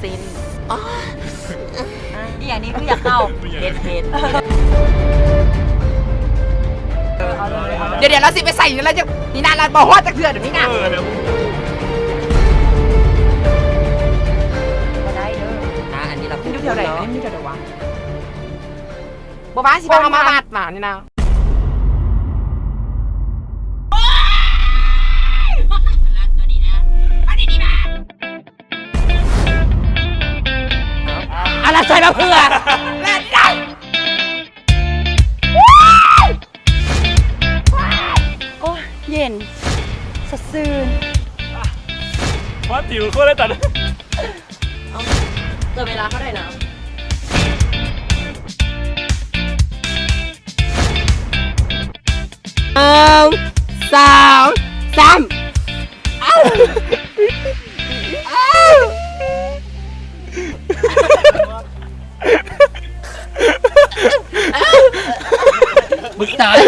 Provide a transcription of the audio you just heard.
ເຕັ້ນ. ອີ່ຫຍັງນີ້ຄືຢາກເຂົ້າ ເຮັດ ເຮັດ. ເອີ ເອົາເລີຍ ເອົາເລີຍ. ດຽວໆ ລາວຊິໄປໃສ່ນີ້ ລາວຈະ ນີ້ນະ ລາວບໍ່ຮອດຈັກເທື່ອດຽວນີ້ນະ. ເອີ ດຽວ ບໍ່ໄດ້ເດີ. ອ່າ ອັນນີ້ລາວ ຢູ່ແຖວໃດ ເນາະ ອັນນີ້ຢູ່ແຖວໃດວະ? ບໍ່ວ່າຊິພາເຮົາມາວັດນະນີ້ນະ. ອັນນັ້ນໃສ່ມາເພື່ອ ແລ່ນໄດ້. ໂອ້ຍ ເຢັນ ສົດຊື່ນ. ມາຕິວຄົນເລີຍຕອນນີ້. ເອົາ ເຫຼືອເວລາເທົ່າໃດນະ? ໜຶ່ງ ສອງ ສາມ. ອ້າວ ອ້າວ ມຶງຕາຍ.